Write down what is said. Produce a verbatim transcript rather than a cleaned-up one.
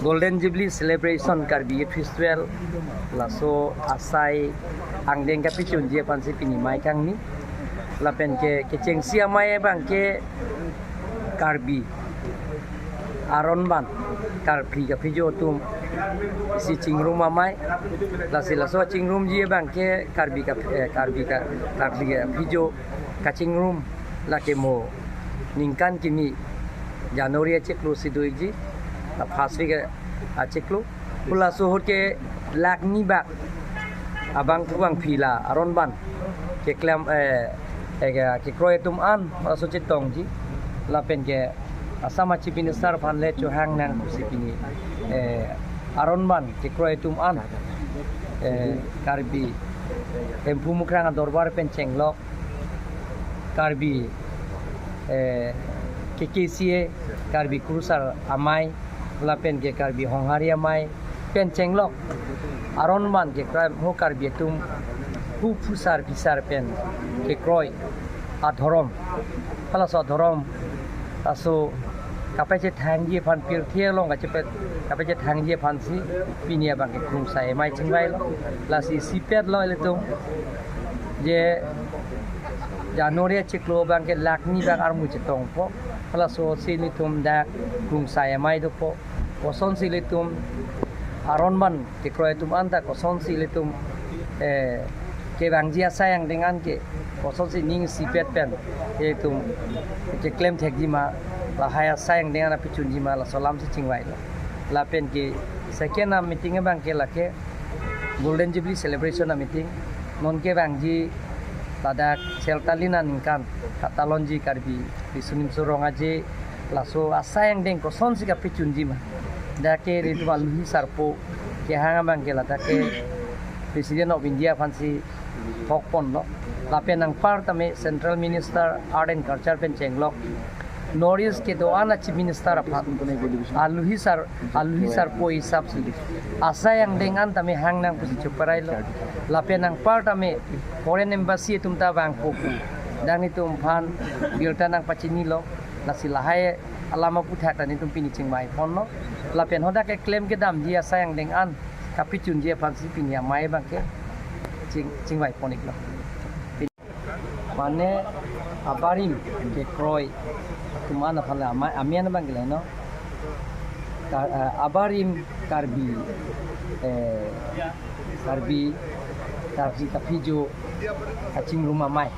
Golden Jubilee Celebration Karbi Youth Festival laso asai angdeng kapachunji aphansi pini amei kangni. Lapen ke kechengsi amei abang ke Karbi aron ban karphli kaphijo atum isi chingrum amei. Lasi laso chingrumji abang ke Karbi ka, eh, Karbi ka, karphli kaphijo kachingrum lake mo ningkan kimi January achiklo si doji, la first week achiklo. Pu laso ahut ke lakh ni bak abang kubang phila aron ban keklem, eh, eh, ke, kekroi atum an laso chetongji. Lapen ke Assam Chief Minister aphan le chohang nang pusi pini, eh, aron ban kekroi atum an, eh, Karbi Hemphu Mukrang adorbar pen chenglok, Karbi, eh, K K C A, Karbi Kurusar amei, lapen ke Karbi Honghari amei pen chenglok aron ban kekroi ho Karbi atum hu phusar phisar pen kekroi adhorom. Halaso adhorom aso kapachethangji aphan pirthe along kachepe, kapachethangji aphansi pini abang ke krungsai amei chingvailo. Lasi isipetlo ilitum je January achiklo abang ke lakh ni bak armu chetongpo. Halaso si ilitum dak krungsai amei dopo. Kosonsi ilitum aron ban kekroi atum anta kosonsi ilitum, eh, kevangji asai angdeng an ke kosonsi ning isipet pen ilitum keklem thekji ma, lahai asai angdeng an kapachunji ma, laso alamsi chingvailo. Lapen ke second ameeting abang ke lake Golden Jubilee Celebration ameeting. Non kevangji ladak Seltalin aningkan katalonji Karbi Riso Nimso Rong Aje, laso asai angdeng kosonsi kapachunji ma, dak ke ilitum aluhi sarpo kehang abang ke ladak ke President of India aphansi thokponlo. Lapen anparta me Central Minister Art and Culture pen chenglok, North East kedo-an a Chief Minister aphan aluhi sar, aluhi sarpo isapsi asai angdeng an tame hang nang pusi chuparailo. Lapen anparta me Foreign Embassy atum ta vangpo pu dak nelitum aphan birta nangpachinilo. Lasi lahai alam aphuthak ta nelitum pini chingvaiponlo. Lapen hadak keklem kedamji asai angdeng an kapachunji aphansi pini amei abang ke ching, chingvaipon-iklo. Mane abarim kekroi atum an aphan le amei, amen abang ke leno. Ka, eh, abarim Karbi, eh, Karbi, Karbi kaphijo kachingrum amei.